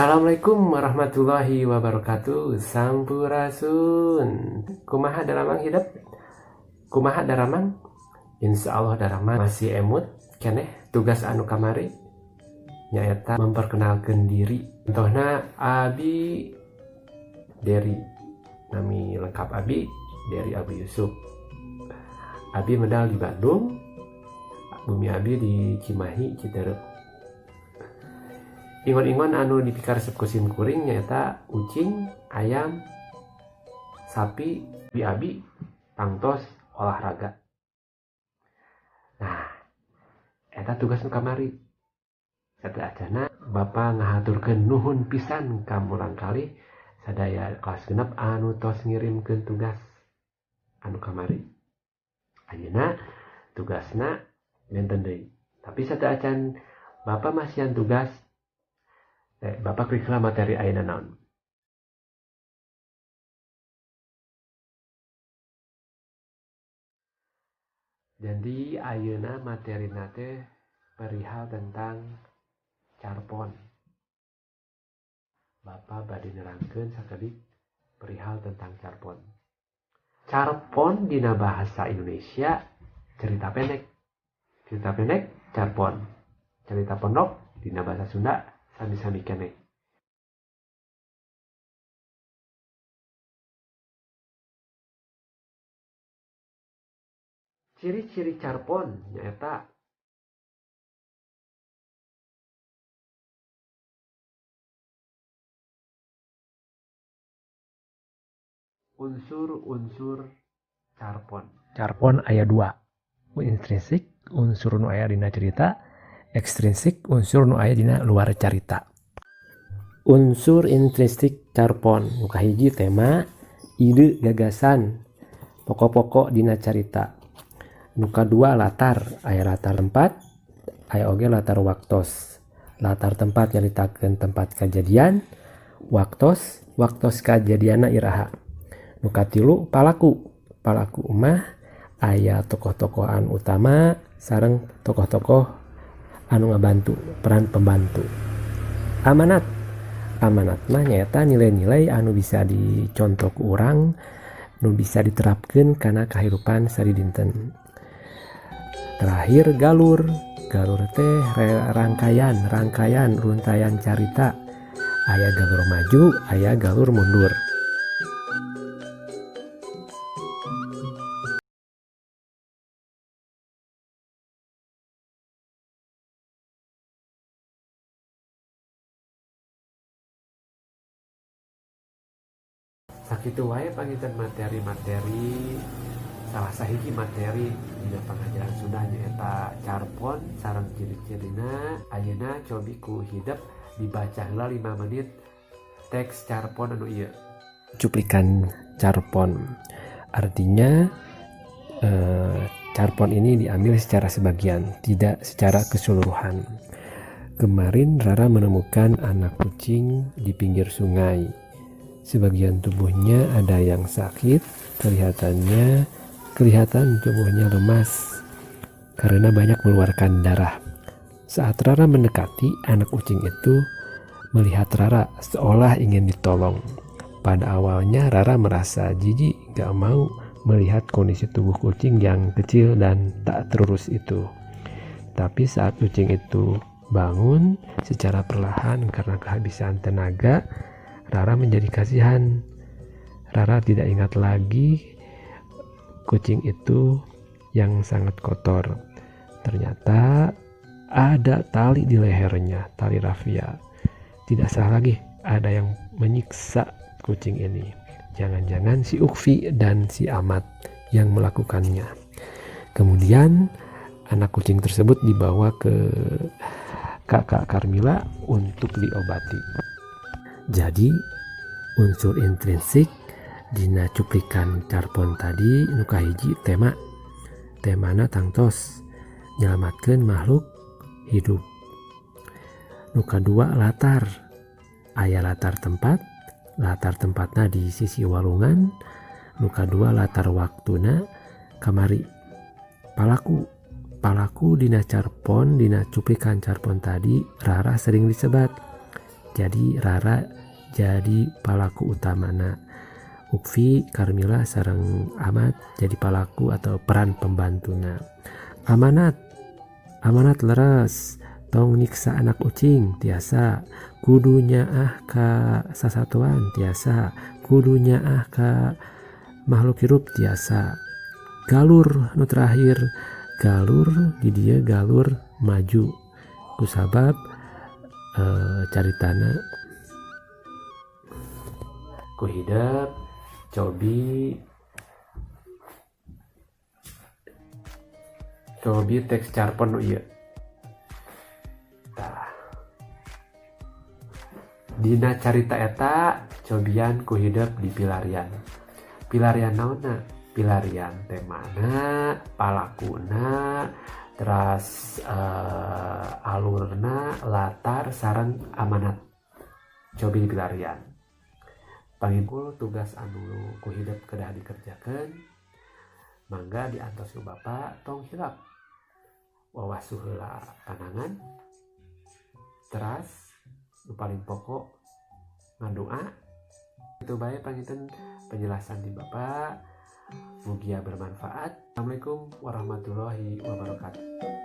Assalamualaikum warahmatullahi wabarakatuh. Sampurasun. Kumaha daramang hidep? Kumaha daramang? Insya Allah daramang masih emut keneh tugas anu kamari, nyaeta memperkenalkan diri. Contohna, Abi Deri, nami lengkap Abi Deri Abu Yusuf. Abi medal di Bandung, bumi Abi di Cimahi, Citeureup. Ingon-ingon anu dipikaresep ku sim kuring nyaeta ucing, ayam, sapi. Bi abi tangtos olahraga. Nah, eta tugas nu kamari. Sateuacanna Bapak ngahaturkeun nuhun pisan ka murangkalih sadaya kelas 6 anu tos ngirimkeun tugas anu kamari. Ayeuna tugasna benten deui, tapi sateuacan Bapak masihan tugas, Bapak klik heula materi ayeuna naon. Jadi ayeuna materina teh perihal tentang carpon. Bapak bade nerangkeun sakedik perihal tentang carpon. Carpon dina bahasa Indonesia cerita pendek. Cerita pendek carpon. Cerita pondok dina bahasa Sunda sami-sami keneh. Ciri-ciri carpon nyaeta unsur-unsur carpon. Carpon aya dua. Intrinsik, unsur nu aya dina cerita, ekstrinsik, unsur nu aya dina luar carita. Unsur intrinsik carpon nu kahiji tema, ide, gagasan, pokok-pokok dina carita. Nu kadua latar, aya latar tempat, aya oge latar waktos. Latar tempat nyaritakeun tempat kajadian, waktos waktos kajadianna iraha. Nu katilu palaku. Palaku mah aya tokoh-tokoh anu utama sareng tokoh-tokoh anu ngabantu, peran pembantu. Amanat. Amanat mah nyaeta nilai-nilai anu bisa dicontoh ku urang, nu bisa diterapkeun kana kahirupan sadidinten. Terakhir galur. Galur teh rangkaian, rangkaian runtayan carita. Aya galur maju, aya galur mundur. Sakitu wae panginten materi-materi, salah sahiji materi dina pangajaran Sunda nyaeta carpon sareng ciri-cirina. Ayeuna cobi ku hidep dibaca heula 5 menit teks carpon anu ieu. Cuplikan carpon. Artinya carpon ini diambil secara sebagian, tidak secara keseluruhan. Kemarin Rara menemukan anak kucing di pinggir sungai. Sebagian tubuhnya ada yang sakit, kelihatan tubuhnya lemas karena banyak mengeluarkan darah. Saat Rara mendekati, anak kucing itu melihat Rara seolah ingin ditolong. Pada awalnya Rara merasa jijik, gak mau melihat kondisi tubuh kucing yang kecil dan tak terurus itu. Tapi saat kucing itu bangun secara perlahan karena kehabisan tenaga, Rara menjadi kasihan. Rara tidak ingat lagi kucing itu yang sangat kotor. Ternyata ada tali di lehernya, tali rafia. Tidak salah lagi, ada yang menyiksa kucing ini. Jangan-jangan si Ukfi dan si Ahmad yang melakukannya. Kemudian anak kucing tersebut dibawa ke kakak Karmila untuk diobati. Jadi unsur intrinsik dina cuplikan carpon tadi nu kahiji tema. Temana tangtos nyelamatkeun makhluk hidup. Nu kadua latar. Aya latar tempat, latar tempatna di sisi walungan. Nu kadua latar waktuna kamari. Palaku. Palaku dina carpon, dina cuplikan carpon tadi Rara sering disebat. Jadi Rara jadi palaku utamana, Ukfi, Karmila sareng Amat jadi palaku atau peran pembantuna. Amanat, amanat leres, tong nyiksa anak ucing tiasa, kudu nyaah ka sasatoan tiasa, kudu nyaah ka makhluk hirup tiasa. Galur nu terakhir, galur di dieu galur maju kusabab caritana ku hidep cobi cobi teks carpon nu ieu. Tah, dina carita eta cobian ku hidep di pilarian. Pilarian naonna? Pilarian temana, palakuna, teras alurna, latar sareng amanat. Cobi di pilarian. Pangikul tugas anu ku hidep kedah dikerjakan, mangga diantos ku Bapak, tong hilap wawasuh heula panangan, teras nu paling pokok ngadoa. Itu bae panginten penjelasan di Bapak, mugia bermanfaat. Assalamualaikum warahmatullahi wabarakatuh.